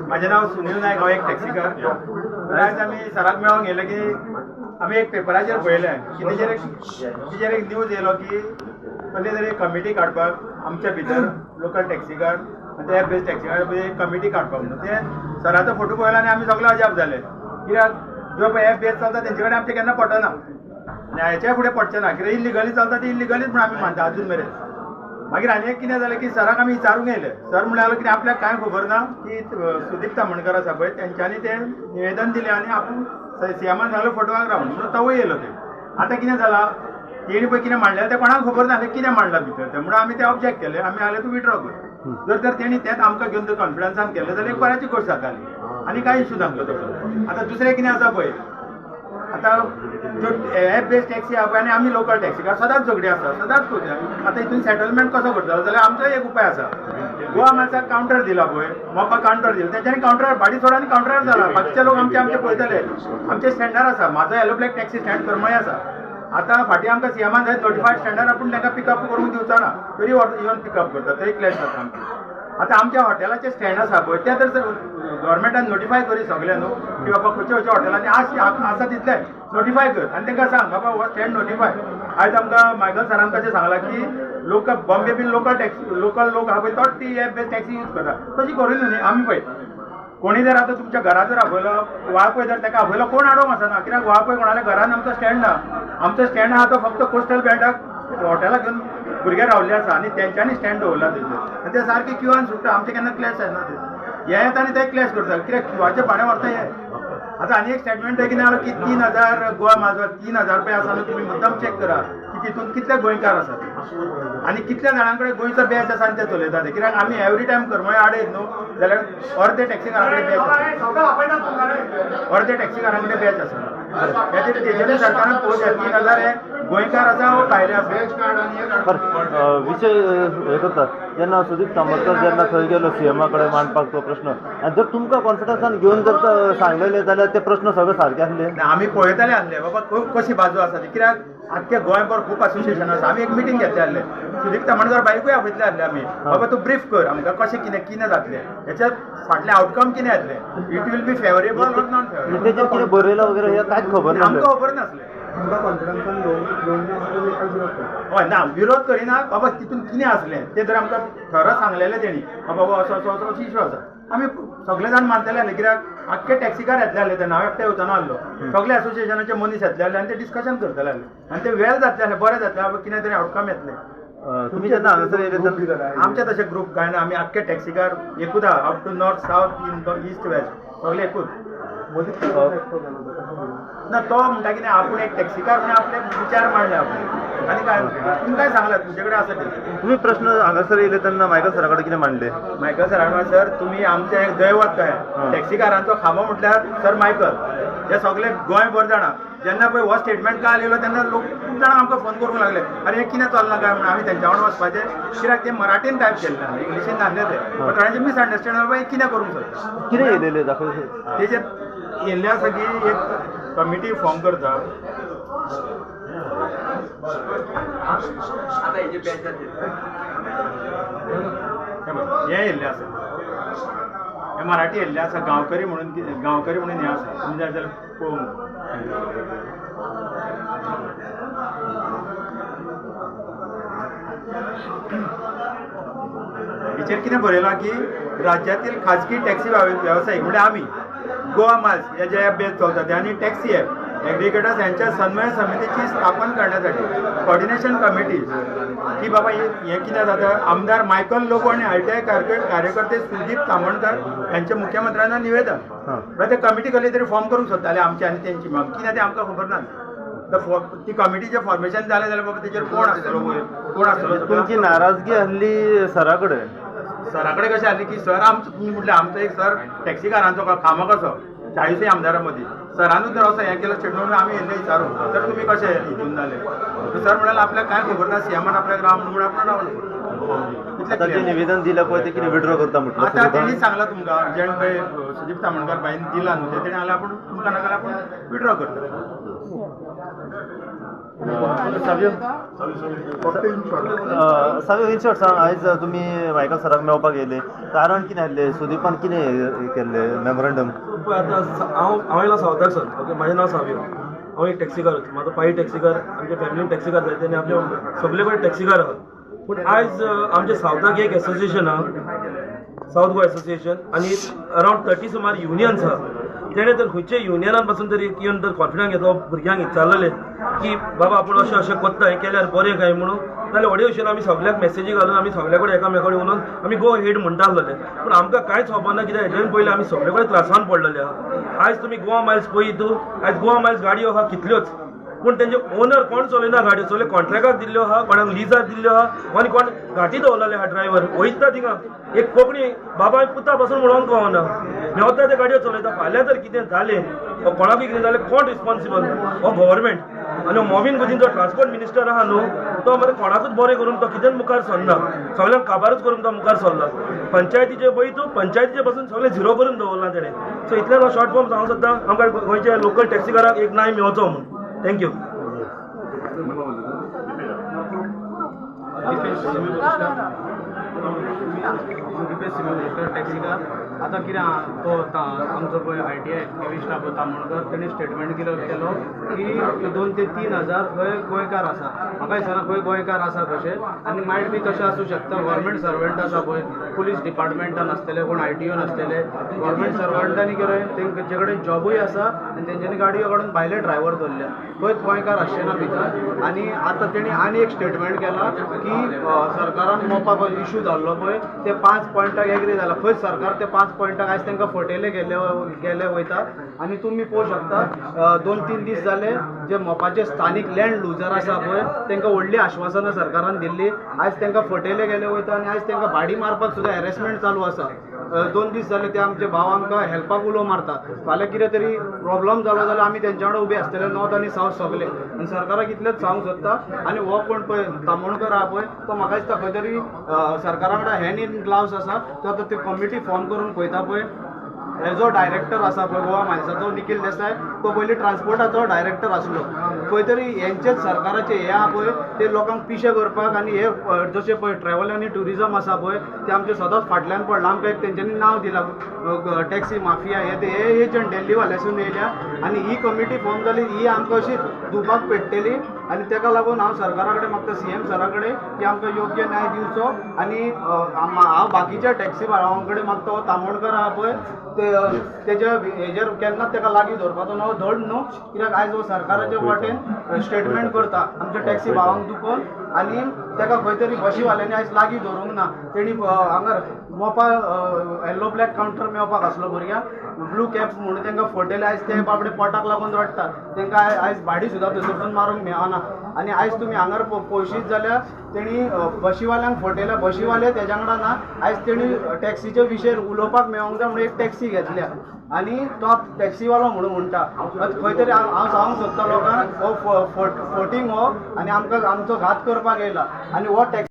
माझे नाव सुनील नायक, हांव एक टॅक्सीकार. आयज आमी सराक मेळोंक येयले की आमी एक पेपराचेर पळयलें की तेजेर एक न्यूज येयलो की कसली तरी कमिटी काडपाक आमच्या भितर लोकल टॅक्सीकार आनी ते एप बेज टॅक्सीकार एक कमिटी काडपाक म्हणून. ते सराचो फोटो पळयलो आनी आमी सगळे अजाप जाले, कित्याक जो पळय एप बेज चलता तेंचे कडेन आमचें केन्ना पटना आनी हाच्या फुडें पडचें ना, कित्याक इल्लिगली चलता ती इल्लिगलीच म्हूण आमी मानता अजून मेरेन. मागीर आनी एक कितें जालें की सराक आमी विचारूंक येयले. सर म्हणल्यार कितें आपल्याक कांय खबर ना की सुदीप तामणकर आसा पळय, तेंच्यांनी तें निवेदन दिलें आनी आपूण सीएमान सांगलें फोटवाक राव म्हणून तोवूय येयलो. ते आतां कितें जालां, तेणी पळय कितें मांडलें तें कोणाक खबर नासलें कितें मांडलां भितर तें, म्हणून आमी तें ऑब्जेक्ट केलें. आमी हालें तूं विड्रॉ कर. जर तर तेणी तेंच आमकां घेवन जर कॉन्फिडन्सान केलें जाल्यार एक बऱ्याची गोश्ट जाताली आनी कांय इशू नासलो तसो. आतां दुसरें कितें आसा पळय, आतां ज्यो एप बेस्ड टॅक्सी आहा पळय आनी आमी लोकल टॅक्सीकार सदांच झगडी आसा, सदांच करता. आतां हितून सेटलमेंट कसो करतलो जाल्यार आमचो एक उपाय आसा. गोवा माल्साक कावंटर दिला पळय, मोपा कावंटर दिला, तेंच्यांनी कावंटरार भाडी सोडा आनी कावंटरार जाला. बाकीचे लोक आमचे आमचे पळयतले. आमचे स्टँडार आसा, म्हाजो येलो ब्लॅक टॅक्सी स्टँड करमळे आसा. आतां फाटीं आमकां सीएमान जायत नोटिफायड स्टँडार आपूण तांकां पिकअप करूंक दिवचो ना, तरी येवन पिकअप करता, थंय क्लॅश जाता आमची. आतां आमच्या हॉटेलाचे स्टँड आसा पळय, ते तर गव्हर्मेंटान नोटिफाय करी सगळे न्हू की बाबा खंयच्या खंयच्या हॉटेलांनी आज आसा तितले नोटिफाय कर आनी तांकां सांग बाबा हो स्टँड नोटिफाय. आयज आमकां मायकल सरान कशें सांगलां की लोक बॉम्बे बीन लोकल टॅक्सी, लोकल लोक आहा पळय तोच ती एप बेज टॅक्सी यूज करता. तशी करूं न्हू आमी पळय कोणी जर आतां तुमच्या घरा जर आपयलो वाळपय, जर ताका आपयलो कोण आडोवंक वचना, कित्याक वाळपय कोणाल्या घरान आमचो स्टँड ना. आमचो स्टँड आहा तो फक्त कोस्टल बेल्टाक हॉटेलाक घेवन भुरगे रावल्ले आसा आनी तेंच्यांनी स्टँड दवरला थंयसर आनी ते सारके क्युआन सुट्टा. आमचे केन्ना क्लॅश जायना. ते हे येता आनी ते क्लॅश करता, कित्याक क्युआचें भाडें व्हरता हे. आतां आनी एक स्टेटमेंट कितें आहा की 3000 गोवा माजवर 3000 रुपया आसा न्हू, तुमी मुद्दम चॅक करा की तितून कितले गोंयकार आसात आनी कितल्या जाणां कडेन गोंयचो बॅच आसा आनी ते चलयता ते. कित्याक आमी एवरी टायम करमळे आडयत न्हू जाल्यार अर्दे टॅक्सीकारां कडेन बॅच आसा, अर्दे टॅक्सीकारां कडेन बॅच आसा. हेजेर तेजेर सरकारान पळोवचें, 3000 हे गोंयकार आसा वो भायले आसा. बरें, विशय हे करता जेन्ना सुदीप तांबडकर जेन्ना थंय गेलो सीएमा कडेन मांडपाक तो प्रश्न, आनी जर तुमकां कॉन्फिडन्सान घेवन जर सांगलेले जाल्यार ते प्रश्न सगळे सारके आसले. ना, आमी पळयताले आसले बाबा खूब कशी बाजू आसा ती, कित्याक आख्खे गोंयभर खूब असोसिएशन आसा. आमी एक मिटींग घेतले आसले, सुदीप तामणकर बायकूय आपयतले आसले आमी, बाबा तूं ब्रीफ कर आमकां कशें कितें कितें जातलें, हेच्या फाटलें आउटकम कितें येतलें, it will be favourable or non favourable. तेजेर कितें बरयलां वगैरे हें कांयच खबर नासलें. आमकां खबर नासलें. तुमकां कॉन्फिडन्सान घेवन घेवन तुमी कांयच विरोध करता? हय, ना, विरोध करिना बाबा. तितून कितें आसलें तें जर आमकां खरो सांगलेलें तेणी, बाबा असो असो असो असो इशू आसा, आमी सगळे जाण मानतले आसले, कित्याक आख्खे टॅक्सीकार येतले आसले तेन्ना. हांव एकटे वचना आसलो, सगळे असोसिएशनाचे मनीस येतले आसले आनी ते डिस्कशन करतले आसले आनी ते वेल जातले आसले, बरें जातलें बाबा, कितें तरी आउटकम येतलें. तुमी जेन्ना हांगासर येयले तेन्ना आमचे तशे ग्रूप कांय ना. आमी आख्खे टॅक्सीकार एकूच आहा, up to north, south, east, west सगळे एकूच. मदींच एक्सपोज जालो तो कसो कितें? ना, तो म्हणटा कितें आपूण एक टॅक्सीकार म्हणून आपले विचार मांडले आपले आनी काय तुमकांय सांगलां तुमचे कडेन आसा ते. तुमी प्रश्न हांगासर येयले तेन्ना मायकल सरा कडेन कितें मांडले? मायकल सरान, सर तुमी आमचें एक दैवत कहें, टॅक्सीकारांचो खांबो म्हटल्यार सर मायकल, हे सगळे गोंयभर जाणा. जेन्ना पळय हो स्टेटमेंट काल येयलो तेन्ना लोक खूब जाणां आमकां फोन करूंक लागले, अरे हें कितें चल्लां काय म्हणून. आमी तेंच्या वांगडा वचपाचें, कित्याक ते मराठीन टायप केल्लें, इंग्लिशीन नासलें तें. पण थोड्यांचें मिसअंडरस्टँड जालें, बाबा कितें करूंक सोदता. कितें येयलेलें दाखय. तेजेर येयल्लें आसा की एक कमिटी फॉर्म करता. आता हेजे बॅच जातले. हे पळय, हें येयल्लें आसा, हें मराठी येयल्लें आसा, गांवकरी म्हणून, गांवकरी म्हणून हें आसा. तुमी जाय जाल्यार पळोवंक. हेचेर कितें बरयलां की राज्यातील खाजगी टॅक्सी व्यावसायिक म्हणजे आमी गोवा माल्स हे जे ॲप बेस चलता ते आनी टॅक्सी ॲप एग्रिगेटर्स यांच्या समन्वय समितीची स्थापन करण्यासाठी कॉर्डिनेशन कमिटी की बाबा हे हें कितें जाता, आमदार मायकल लोबो आणि आरटीआय कार्यकर्ते सुदीप तामणकर यांच्या मुख्यमंत्र्यांना निवेदन. म्हळ्यार ते कमिटी कसली तरी फॉर्म करूंक सोदताले आमची आनी तेंची. मग कितें तें आमकां खबर ना. ती कमिटीचें फॉर्मेशन जालें जाल्यार बाबा तेजेर कोण आसतलो वयर, कोण आसतलो सगळो. तुमची नाराजगी आहली सरा कडेन? सरा कडेन कशें आसलें की सर आमचो, तुमी म्हटलें आमचो एक सर टॅक्सीकारांचो खांबो कसो 40 आमदारां मदीं, सरानूच जर असो हें केलो स्टेटमेंट, आमी येयल्ले विचारूंक, सर तुमी कशें हितून जाले? सर म्हणाले आपल्याक कांय खबर ना, सीएमान आपल्याक राव म्हणून आपूण रावलो. इतलें आतां जे clear. निवेदन दिलें पळय तें कितें विड्रॉ करता म्हटलं आतां तेणी सांगलां तुमकां जेणे पळय सुदीप तामणकार भाईन दिलां न्हू तें, तेणी सांगलां आपूण तुमकां नाजाल्यार आपूण विड्रॉ करता. सावयो, फक्त इन शॉर्ट. सावयो, इन शॉर्ट सांग, आयज तुमी मायकल सराक मेळपाक येयले, कारण कितें आसलें? सुदीपान कितें हें केल्लें मेमोरंडम? पळय आतां हांव येयला सावथार सर. ओके, म्हाजें नांव सावयो, हांव एक टॅक्सीकार. म्हाजो पाई टॅक्सीकार, आमच्या फॅमिलीन टॅक्सीकार जायते आनी आमच्या सगळे कडेन टॅक्सीकार आहा. पूण आयज आमच्या सावथाक एक एसोसिएशन आहा, सावथ गोवा एसोसिएशन, आनी अरावंड 30 सुमार युनियन्स आहा. तेणें तर खंयच्या युनियनान पासून तरी येवन तर कॉन्फिडन्स घेतलो, भुरग्यांक विचारलेलें की बाबा आपूण अशें अशें करता, हें केल्यार बरें काय म्हणून. नाल्यार व्हडे भशेन आमी सगल्याक मॅसेजी घालून आमी सगल्या कडेन एकामेका कडेन उलोवन आमी गो हेड म्हणटा आसलेले. पूण आमकां कांयच खबर ना कित्याक हेज्यान पयलीं आमी सगळे कडेन त्रासान पडलेले आहा. आयज तुमी गोवा मायल्स पळयत, आयज गोवा मायल्स गाडयो आहा कितल्योच, पूण तेंचे ओनर कोण चलयना गाडयो. सगळे कॉन्ट्रॅक्टाक दिल्ल्यो आहा, कोणाक लिजार दिल्ल्यो आहा आनी कोण घाटी दवरलेले आहा. ड्रायव्हर वयता थिंगा, एक कोंकणी बाबा पुता पासून म्हणोन कळना, मेवता ते गाडयो चलयता. फाल्यां जर कितें जालें वा कोणाकूय कितें जालें, कोण रिस्पॉन्सिबल? हो गव्हर्मेंट. आनी मॉविन गुदिन जो ट्रान्सपोर्ट मिनिस्टर आहा न्हू, तो मरे कोणाकूच बरें करून तो कितेंच मुखार सरना, सगळ्यांक काबारूच करून तो मुखार सरला. पंचायतीचे पळय तूं, पंचायतीचे पासून सगळें झिरो करून दवरलां तेणें. सो इतलें हांव शॉर्ट फॉर्म सांगूंक सोदता, आमकां गोंयच्या लोकल टॅक्सीकारांक एक न्याय मेळचो म्हूण. Thank you. Dipesh Simi Bhoskar, taxi car. आतां कितें आहा, तो आमचो पळय आयटीआय एक्टिविस्ट आहा पळय तामोणकर, तेणी स्टेटमेंट कितें केलो की 2 ते 3 हजार खंय गोंयकार आसा. म्हाका दिसना खंय गोंयकार आसा कशें, आनी मायट बी तशें आसूं शकता. गव्हर्मेंट सर्वंट आसा पळय, पुलीस डिपार्टमेंटान आसतले कोण, आयटीओन आसतले. गव्हर्मेंट सर्वंटांनी कितें, तेंचे कडेन जॉबूय आसा आनी तेंच्यांनी गाडयो काडून भायले ड्रायव्हर दवरल्या. खंयच गोंयकार आसचे ना भितर. आनी आतां तेणी आनी एक स्टेटमेंट केलां की सरकारान मोपा इशू जाल्लो पळय, ते 5 पॉयंटाक एग्री जाला. खंय सरकार ते 5 पॉयंटाक? आयज तांकां फटयले गेले गेले वयता. आनी तुमी पळोवंक शकता, 2-3 दीस जाले, जे मोपाचे स्थानीक लँड लुजर आसा पळय, तांकां व्हडलीं आश्वासनां सरकारान दिल्ली. आयज तांकां फटयले गेले वयता आनी आयज तांकां भाडी मारपाक सुद्दां हॅरेसमेंट चालू आसा. 2 दीस जाले, ते आमचे भाव आमकां हेल्पाक उलो मारता. फाल्यां कितें तरी प्रॉब्लम जालो जाल्यार आमी तेंच्या वांगडा उबे आसतले, नॉर्थ आनी सावथ सगले. आनी सरकाराक इतलेंच सांगूंक सोदता. आनी हो कोण पळय तामोणकर आहा पळय, तो म्हाका दिसता खंय तरी सरकारा वांगडा हँड इन ग्लावस आसा. तो आतां ते कमिटी फॉर्म करून पळयता पळय, हेजो डायरेक्टर आसा पळय गोवा मायल्साचो निखील देसाय, तो पयलीं ट्रान्सपोर्टाचो डायरेक्टर आसलो. खंय तरी हेंचेच सरकाराचे हे आहा पळय, ते लोकांक पिशे करपाक. आनी हे जशे पळय ट्रॅवल आनी ट्युरिजम आसा पळय, ते आमचे सदांच फाटल्यान पडला. आमकां एक तेंच्यांनी नांव दिलां, टॅक्सी माफिया. हे ते हे एजंट दिल्लीवाल्यासून येयल्या आनी ही कमिटी फॉर्म जाली, ही आमकां अशी धुवपाक पेट्टली. आनी तेका लागून हांव सरकारा कडेन मागता, सीएम सरा कडेन, की आमकां योग्य न्याय दिवचो. आनी हांव बाकीच्या टॅक्सी भावां कडेन मागता, हो तामोणकर आहा पळय, ते तेज्या हेजेर केन्नाच तेका लागीं धरपाचो ना. हो धड न्हू, कित्याक आयज हो सरकाराच्या वाटेन स्टेटमेंट करता आमच्या टॅक्सी भावांक दुखोवन. आनी तेका खंय तरी बशीवाल्यांनी आयज लागीं धरूंक ना. तेणी हांगा मोपा येल्लो ब्लॅक कावंटर मेळपाक आसलो भुरग्यांक, ब्लू कॅब म्हणून तांकां फटयले. आयज ते बाबडे पोटाक लागून रडटा. तांकां आयज भाडी सुद्दां थंयसरसून मारूंक मेळना. आनी आयज तुमी हांगार पळोवशीत जाल्यार तेणी बशीवाल्यांक फटयल्या, बशीवाले तेज्या वांगडा ना. आयज तेणी टॅक्सीचे विशय उलोवपाक मेळोंक जाय म्हणून एक टॅक्सी घेतल्या आनी तो टॅक्सीवालो म्हणून म्हणटा. खंय तरी हांव सांगूंक सोदता लोकांक, हो फटींग हो आनी आमकां आमचो घात करपाक येयला आनी हो टॅक्सी